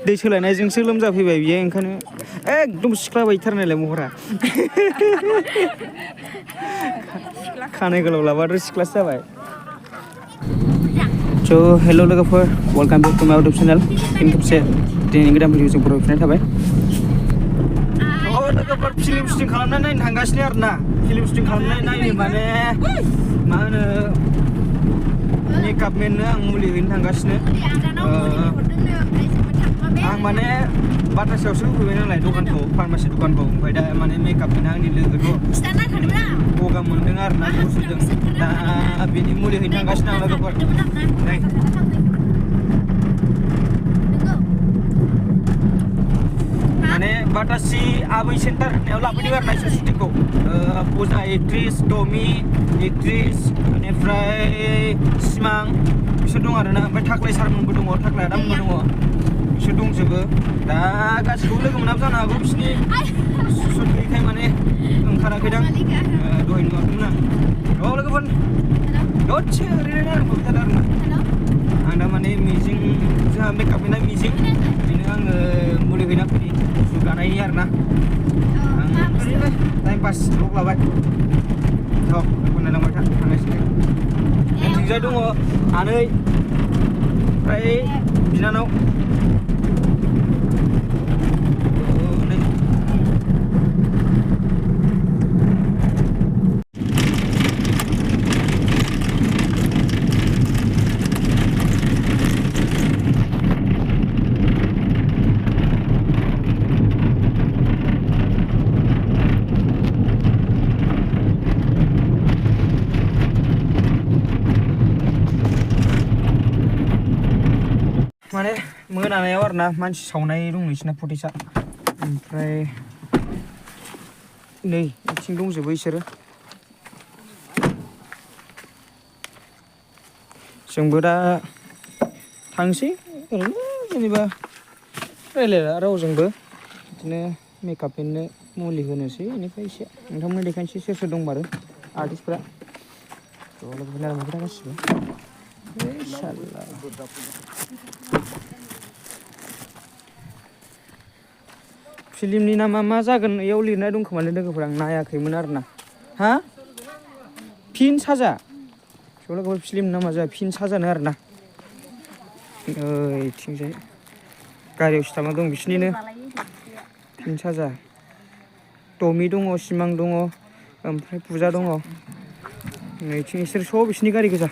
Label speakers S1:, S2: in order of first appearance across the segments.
S1: दै सोलायनायजोंसो लोमजाफैबाय बियो ओंखायनो एकदम सिख्ला बायथारनायलाय महरा खानाय गोलाव लाबाथ' सिख्लासो जाबाय स' हेल' लोगोफोर वेलकाम बेक टु माय इउटुब चेनेल फिन खेबसे दिनैनि गोदान भिडिअजों बरायफिननाय थाबाय लोगोफोर फिल्म शुटिं खालामनानै नायनो थांगासिनो आरोना फिल्म शुटिं खालामनानै नायनो माने मा होनो मेकआप मेननो आं मुलि हैनो थांगासिनो आं माने बाटासायावसो होफैबाय नालाय दखानखौ फार्मासि दखानखौ ओमफ्राय दा माने मेकआप मेनआ आंनि लोगोथ' गगा मोनदों आरोना गुजुदों दा बेनि मुलि हैनो थांगासिनो आं लोगोफोर नै माने बाटासि आबै सेन्टार होननायाव लाबोदों आरोना एसे शुटिंखौ फुजा एक्ट्रिस टमि एक्ट्रिस बेनिफ्राय सिमां बिसोर दं आरोना ओमफ्राय थाख्लाय सारमोनबो दङ थाख्लाय आदामोनबो दङ बिसोर दंजोबो दा गासिखौबो लोगो मोनाबो जानो हागौ बिसोरनि सुट गैयैखाय माने ओंखाराखैदां दहाय नुवाखैमोन आं लोगोफोर दसे ओरैनो नायनांगौ थादों आरोना आं दा माने मिजिं जोंहा मेकआप मेनआ मिजिं बेनो आङो मुलि हैना फैदों गुसु गानायनि आरोना आं ओरैनो टाइम पास ब्लग लाबाय बेखौ नायलांबाय थांगासिनो जोंथिंजाय दङ आनै ओमफ्राय बिनानाव माने मोनानायाव आरोना मानसि सावनाय दं नोंसिना फटेसा ओमफ्राय नै बिथिं दंजोबो बिसोरो जोंबो दा थांसै ओरैनो जेनेबा रायलायला रावजोंबो बिदिनो मेकआप मेननो मुलि होनोसै बेनिफ्राय एसे नोंथांमोन देखायनोसै सोर सोर दंमारो आर्टिस्टफ्रा ज' लोगोफोर नायलांबाय गासिबो फिल्मनि नामा मा जागोन इयाव लिरनाय दंखोमालै लोगोफोर आं नायाखैमोन आरोना हा फिन साजा लोगोफोर फिल्मनि नामा जाया फिन साजानो आरोना ओइथिंजाय गारियाव सिथाबना दं बिसिनिनो फिन साजा टमि दङ सिमां दङ ओमफ्राय फुजा दङ नैथिं इसोर सब बिसिनि गारि गोजा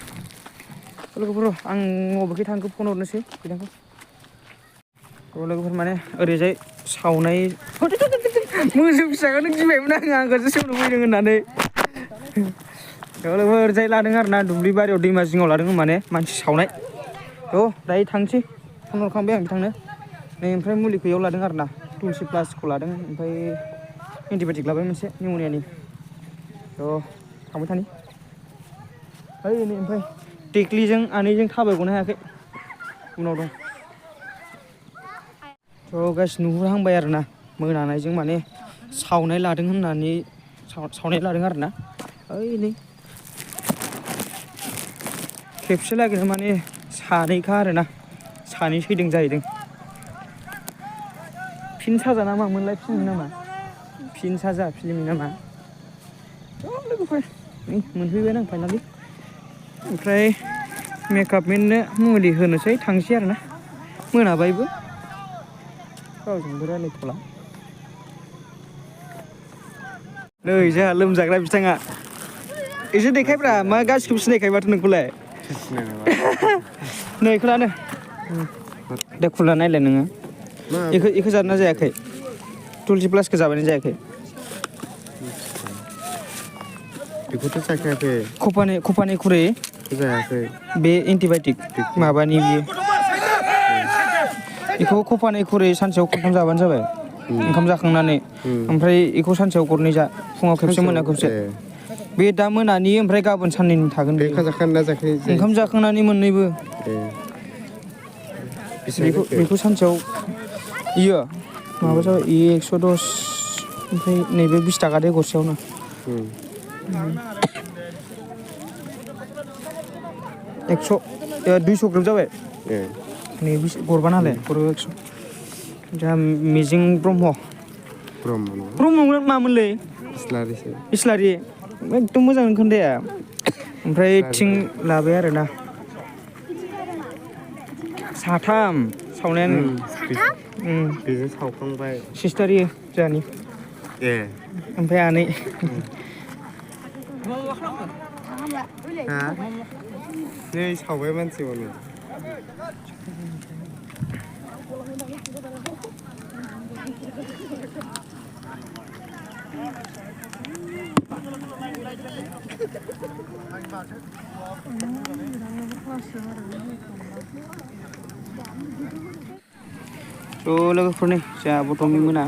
S1: लोगोफोर आं बबेखै थांखो फन हरनोसै बिदांखौ लोगोफोर माने ओरैजाय सावनाय मोसौ फिसाखौनो गिबायमोन आङो आंखौसो सोंनो फैदों होननानै लोगोफोर ओरैजाय लादों आरोना दुब्लि बारियाव दैमा जिङाव लादों माने मानसि सावनाय दायो थांसै फन हरखांबाय आं बिथांनो नै ओमफ्राय मुलिखौ इयाव लादों आरोना तुलसि प्लासखौ लादों ओमफ्राय एन्टिबायटिक लाबाय मोनसे निउम'नियानि थांबाय थानि ओइ नै ओमफ्राय टेक्लिजों आनैजों थाबायगनो हायाखै उनाव दं गासिबो नुहुरहांबाय आरोना मोनानायजों माने सावनाय लादों होननानै सावनाय लादों आरोना ओइ नै खेबसे लागैनो माने सानैखा आरोना सानै थैदों जाहैदों फिन साजा ना मामोनलाय फिल्मनि नामा फिन साजा फिल्मनि नामा लोगोफोर नै मोनफैबाय आं फाइनालि ओमफ्राय मेकआप मेननो मुलि होनोसै थांसै आरोना मोनाबायबो रावजोंबो रायलायथ'ला नै जोंहा लोमजाग्रा बिथाङा एसे देखायब्रा मा गासिखौबो सिनायखायो माथो नोंखौलाय नै खोलानो दा खुला नायलाय नोङो इखौ जादोंना जायाखै तुलसि प्लासखौ जाबायना जायाखै
S2: बेखौथ' जाखायाखै
S1: खफानि खुरै
S2: जायाखै
S1: बे एन्टिबायटिक माबानि बियो बेखौ खफानि खुरै सानसेयाव खनथाम जाबानो जाबाय ओंखाम जाखांनानै ओमफ्राय बेखौ सानसेयाव गरनै जा फुङाव खेबसे मोनायाव खेबसे बे दा मोनानि ओमफ्राय गाबोन साननैनि थागोन बे ओंखाम जाखांनानै मोननैबो बेखौ सानसेयाव इयो माबा जाबाय इयो 110 ओमफ्राय नैबे 20 थाखा दे गरसेयावनो 200 ग्राम जाबाय नै गरबा नालाय गरबायाव 100 जोंहा मिजिं ब्रह्म
S2: ब्रह्म
S1: मामोनलै
S2: इस्लारिसो
S1: इस्लारि एकदम मोजां खोन्दाया ओमफ्राय थिं लाबाय आरोना साथाम सावनायानो
S2: बेजों सावखांबाय
S1: सिस्टार इयो जोंहानि
S2: ए
S1: ओमफ्राय आनै
S2: हा नै सावबाय मानसिखौनो
S1: ज' लोगोफोरनि जोंहा आब' टमि मोना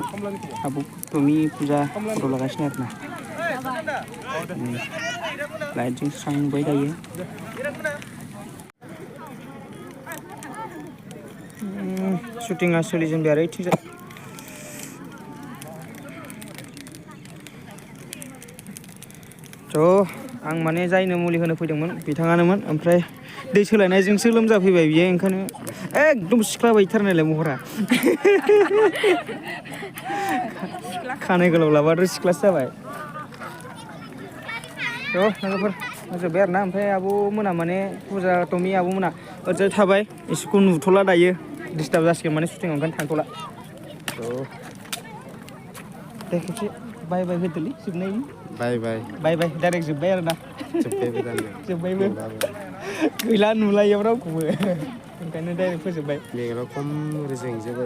S1: आब' टमि फुजा फट' लागासिनो आरोना लाइटजों स्रांबाय दायो शुटिंआ सोलिजेनबाय आरो इथिंजाय आं माने जायनो मुलि होनो फैदोंमोन बिथाङानोमोन ओमफ्राय दै सोलायनायजोंसो लोमजाफैबाय बियो ओंखायनो एकदम सिख्ला बायथारनायलाय महरा खानाय गोलाव लाबाथ' सिख्लासो जाबाय लोगोफोर जोब्बाय आरोना ओमफ्राय आब' मोना माने फुजा टमि आब' मोना ओरैजाय थाबाय इसोरखौ नुथ'ला दायो डिस्टार्ब जासिगोन माने शुटिंआव ओंखायनो थांथ'ला दे खेबसे बाय बाय होदोलै जोबनायनि
S2: बाय
S1: डाइरेक्ट जोब्बाय आरोना जोब्बायबो गैला नुलायाव रावखौबो ओंखायनो डाइरेक्ट फोजोब्बाय
S2: मेगनाव खम रेजें जोबाय